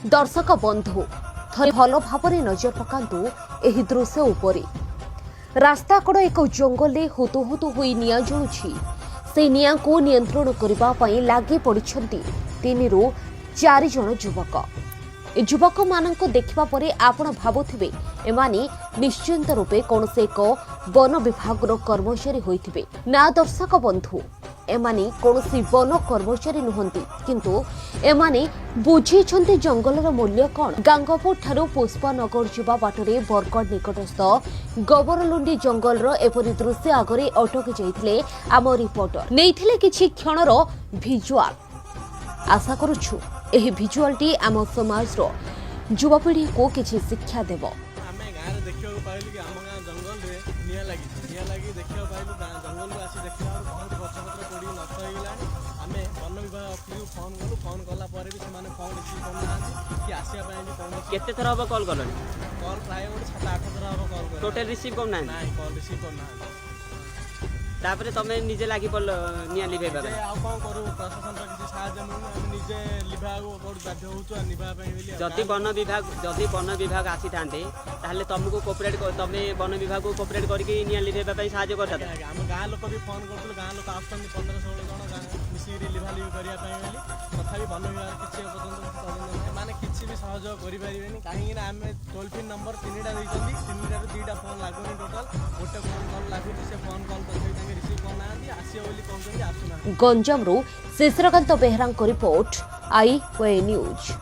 ଦର୍ଶକ ବନ୍ଧୁ, ଥରେ ଭଲ ଭାବରେ ନଜର ପକାନ୍ତୁ ଏହି ଦୃଶ୍ୟ ଉପରେ। ରାସ୍ତାକଡ଼ ଏକ ଜଙ୍ଗଲରେ ହୁତୁ ହୁତୁ ହୋଇ ନିଆଁ ଜଳୁଛି। ସେହି ନିଆଁକୁ ନିୟନ୍ତ୍ରଣ କରିବା ପାଇଁ ଲାଗି ପଡ଼ିଛନ୍ତି 3ରୁ 4 ଜଣ ଯୁବକ। ଏ ଯୁବକମାନଙ୍କୁ ଦେଖିବା ପରେ ଆପଣ ଭାବୁଥିବେ, ଏମାନେ ନିଶ୍ଚିନ୍ତ ରୂପେ କୌଣସି ଏକ ବନ ବିଭାଗର କର୍ମଚାରୀ ହୋଇଥିବେ। ନା ଦର୍ଶକ ବନ୍ଧୁ, ଏମାନେ କୌଣସି ବନ କର୍ମଚାରୀ ନୁହନ୍ତି, କିନ୍ତୁ ଏମାନେ ବୁଝିଛନ୍ତି ଜଙ୍ଗଲର ମୂଲ୍ୟ କ'ଣ। ଗାଙ୍ଗପୁର ଠାରୁ ପୁଷ୍ପନଗର ଯିବା ବାଟରେ ବରଗଡ଼ ନିକଟସ୍ଥ ଗୋବରଲୁଣ୍ଡି ଜଙ୍ଗଲର ଏପରି ଦୃଶ୍ୟ ଆଗରେ ଅଟକି ଯାଇଥିଲେ ଆମ ରିପୋର୍ଟର। ନେଇଥିଲେ କିଛି କ୍ଷଣର ଭିଜୁଆଲ। ଆଶା କରୁଛୁ, ଏହି ଭିଜୁଆଲଟି ଆମ ସମାଜର ଯୁବପିଢ଼ିକୁ କିଛି ଶିକ୍ଷା ଦେବ। ଆମେ ଗାଁରେ ଦେଖିବାକୁ ପାଇଲୁ କି ଆମ ଗାଁ ଜଙ୍ଗଲରେ ନିଆଁ ଲାଗିଛି। ନିଆଁ ଲାଗି ଦେଖିବାକୁ ପାଇଲୁ, ଗାଁ ଜଙ୍ଗଲରୁ ଆସି ଦେଖିଲା ବେଳକୁ ବହୁତ ଗଛପତ୍ର ପୋଡ଼ିକି ନଷ୍ଟ ହେଇଗଲାଣି। ଆମେ ବନ ବିଭାଗ ଅଫିସକୁ ଫୋନ୍ କଲୁ। ଫୋନ୍ କଲା ପରେ ବି ସେମାନେ ଫୋନ୍ ରିସିଭ୍ କରୁନାହାନ୍ତି କି ଆସିବା ପାଇଁ ବି କୌଣସି କେତେ ଥର ହବ କଲ୍ କଲଣି? କଲ୍ ପ୍ରାୟ ଗୋଟେ 7-8 ଥର ହବ କଲ୍ କରି। ଟୋଟାଲ ରିସିଭ୍ କରୁନାହାନ୍ତି? ନାଇଁ, କଲ୍ ରିସିଭ୍ କରୁନାହାନ୍ତି। ତାପରେ ତମେ ନିଜେ ଲାଗି ପଡ଼ିଲ ନିଆଁ ଲିଭେଇବା ନିଜେ ପାଇଁ? ଆଉ କ'ଣ କରିବୁ? ପ୍ରଶାସନର କିଛି ସାହାଯ୍ୟ ମିଳୁନି। ଆମେ ନିଜେ ଲିଭାଇବାକୁ ବହୁତ ବାଧ୍ୟ ହେଉଛୁ ଆଉ ନିଭାଇବା ପାଇଁ ବୋଲି ଆଉ। ଯଦି ବନ ବିଭାଗ ଆସିଥାନ୍ତେ, ତାହେଲେ ତମକୁ କୋପରେଟ୍, ତମେ ବନ ବିଭାଗକୁ କୋପରେଟ୍ କରିକି ନିଆଁ ଲିଭେଇବା ପାଇଁ ସାହାଯ୍ୟ କରିଥାନ୍ତ? ଆଜ୍ଞା, ଆମ ଗାଁ ଲୋକ ବି ଫୋନ୍ କରୁଥିଲୁ। ଗାଁ ଲୋକ ଆସୁଛନ୍ତି, 15-16 ଜଣ ଗାଁ ମିଶିକିରି ଲିଭା ଲିଭି କରିବା ପାଇଁ ବୋଲି। ତଥାପି ବନ ବିଭାଗ କିଛି ଏପର୍ଯ୍ୟନ୍ତ କିଛି ତଦନ୍ତ ନାହିଁ। ଏମାନେ କିଛି ବି ସହଯୋଗ କରିପାରିବେନି, କାହିଁକି ନା ଆମେ ଟୋଲ୍ ଫ୍ରି ନମ୍ବର ତିନିଟା ଦେଇଛନ୍ତି। ତିନିଟାରୁ ଦୁଇଟା ଫୋନ୍ ଲାଗୁନି। ଟୋଟାଲ୍ ଗୋଟେ ଫୋନ୍ କଲ୍ ଲାଗୁଛି। ସେ ଫୋନ୍ କଲ୍ ତଥାପି ତାଙ୍କେ ରିସିଭ୍ କରୁନାହାନ୍ତି। ଆସିବ ବୋଲି କହୁଛନ୍ତି, ଆସୁନାହାନ୍ତି। ଗଞ୍ଜାମରୁ ଶିଶିରକାନ୍ତ ବେହେରାଙ୍କ ରିପୋର୍ଟ, I we news.